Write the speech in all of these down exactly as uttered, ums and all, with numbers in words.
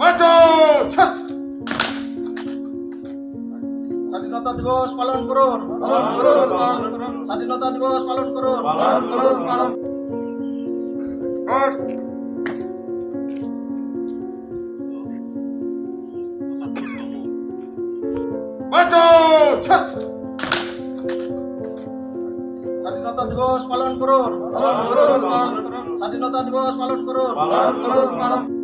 বাঁচো! ছাত্র স্বাধীনতা দিবস পালন করুন, পালন করুন, পালন করুন। স্বাধীনতা দিবস পালন করুন, পালন করুন, পালন করুন। বাঁচো! ছাত্র স্বাধীনতা দিবস পালন করুন, পালন করুন, পালন করুন। স্বাধীনতা দিবস পালন করুন, পালন করুন, পালন করুন।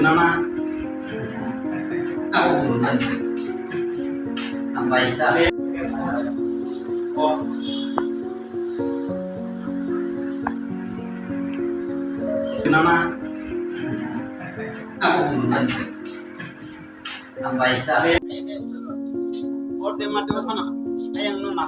Mama. Aku belum. Tambah isa. Mama. Aku belum. Tambaisa. Orde mate mana? Ayang no na.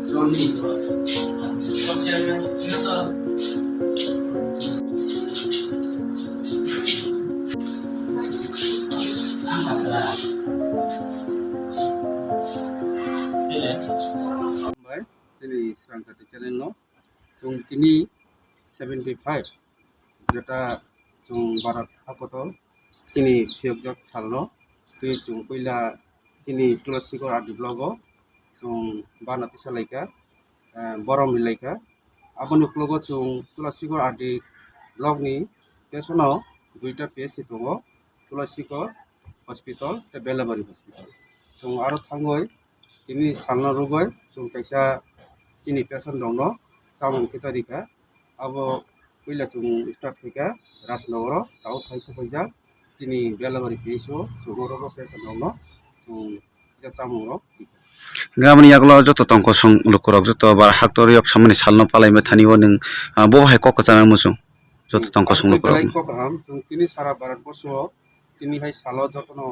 Johnny. Chini Srangkhati channel no. Chwng tini seventy five jeta chwng Bharat hakotol chini phiyokjak salno twi chwng puila chini Tulasikhor R D block o chwng bana tisa laikha, eh, borom ri laikha. Aboni uklogo chwng Tulasikhor R D block ni tesono duita P S C tongo, Tulasikhor hospital tei Belabari hospital. Chwng aro thangwi tini salno rwgwi chwng kaisa chini patient rokno chamung kisa rikha. Abo puila chwng start khaikha Rajnogoro tao thai sopaijak chini Belabari P S O, chwngno rogo pressure rokno chwng je chamung rok. Gaboni yagulo joto tongkosong lukurok joto bar haktor yok samani salno palai methani o nwng, ah, bo hai kok kwchana muchung joto tongkosong lukurok. Belai kok kaham, chwng tini sara Bharat borso tini hai salo jotono,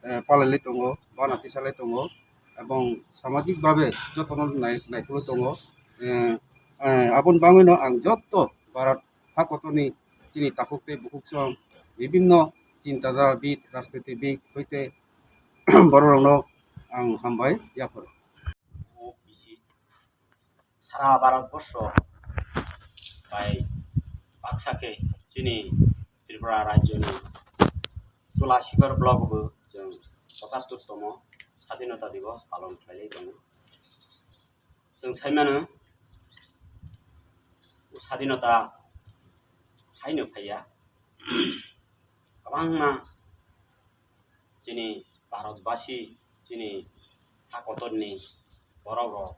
eh, palai lai tongo, bana tisa lai tongo, ebong samajik babe jotono nai-, naikolwi tongo. Eh, eh, aboni bagwino ang joto Bharat ha kotorni chini takhuk tei bukhuk song bibinno chintajabid, rajnitibid hoite bororokno ang hambai yapharo. Sara Bharat borso bai baksa khe chini Tripura rajyoni Tulasikor block bo chwng pochattor tomo Sadinota Divos palon khlai lai tongo. Chwng sai mano, o sadinota haino phaiya. Kwbangma chini Bharatbasi, chini ha kotorni borok rok,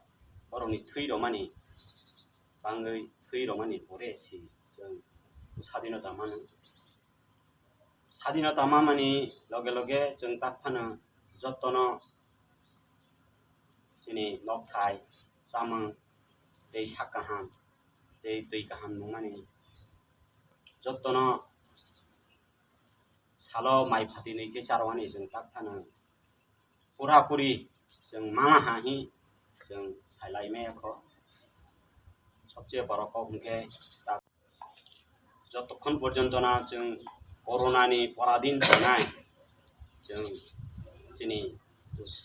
borokni thwi romani bangwi thwi romani pore si chwng sadinota mano. Sadinota mamani loge loge chwng tak phano jotono chini nokthai, chamung, tei sak kaham, tei twi kaham nungmani jotono salo mai phatinwi khe charwani chwng tak phano pura puri chwng mama ha hi chwng sai lai maya kho. Sobse borok kok hwnkhe tak jotokhon porjonto na chwng corona ni poradin tongnai, chwng chini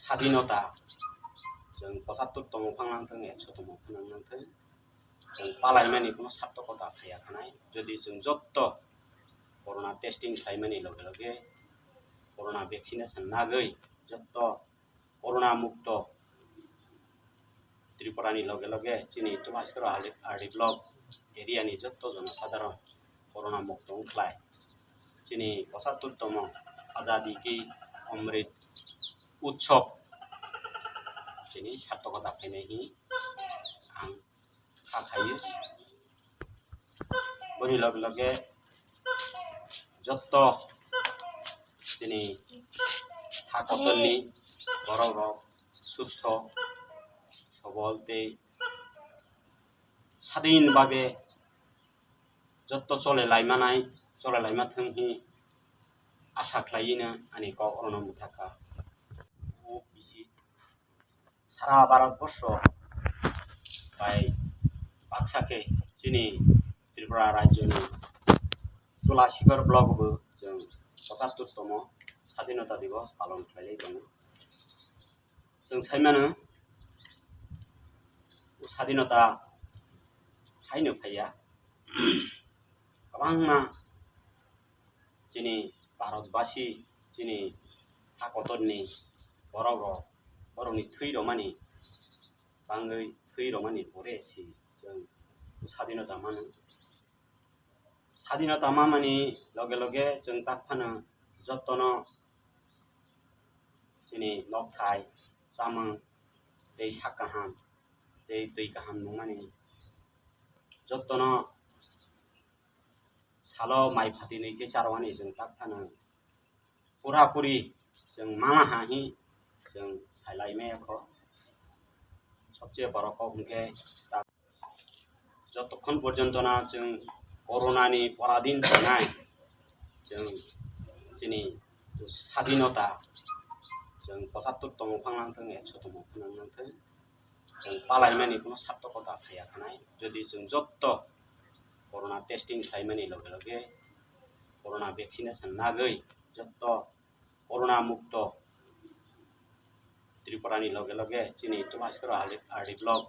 sadinota chwng pochattor tongmo phang nang thung, ekso tongmo phang nang thung, chwng palai mani kuno sartokota phaiya khanai. Jodi chwng jotto corona testing khlai mani loge loge, corona vaccination nagwi jotto corona mukto Tripura ni loge loge chini Tulasikoro R D block area ni jotto jono sadharon corona mukto wngkhlai. Chini pochattor tomo Azadi Ki Amrit Utsav chini sartokota phainai hi ang kha khaio. Boni loge loge jotto chini ha kotorni borok rok susto sobol tei sadin babe jotto chole laimanai, chole laima thung hi asa khlaino ani kok orono mwthakha. O bisi sara Bharat borso bai baksa khe chini Tripura rajyoni Tulasikor block bo chwng pochattor tomo Sadinota Divos palon khlai lai tongo. Chwng sai mano, o sadinota haino phaiya. Kwbangma chini Bharatbasi, chini ha kotorni borok rok, borokni thwi romani bangwi thwi romani pore si chwng sadinota mano. Sadinota mamani loge loge chwng tak phano jottono chini nokthai, chamung, tei sak kaham, tei twi kaham nungmani jottono salo mai phatinwi khe charwani chwng tak phano pura puri chwng mama ha hi chwng sai lai maya kho. Sobse borok kok hwnkhe tak jotokhon porjonto na chwng corona ni poradin tongnai, chwng chini sadinota chwng pochattor tomo phang nang thung, ekso tomo phang nang thung, chwng palai mani kuno sartokota phaiya khanai. Jodi chwng jotto corona testing khlai mani loge loge, corona vaccination nagwi jotto corona mukto Tripura ni loge loge chini Tulasikoro R D block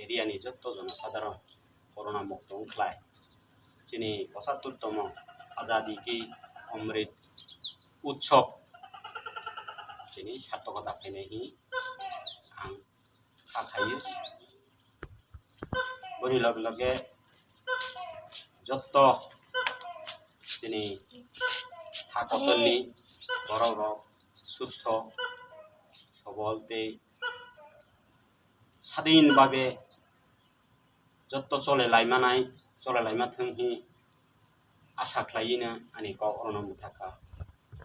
area ni jotto jono sadharon corona mukto wngkhlai. Chini pochattor tomo Azadi Ki Amrit Utsav chini sartokota phainai hi ang kha khaio. Boni loge loge jotto chini ha kotorni borok rok susto sobol tei sadin babe jotto chole laimanai, chole laima thung hi asa khlaiwi no ani kok oro no mwthakha.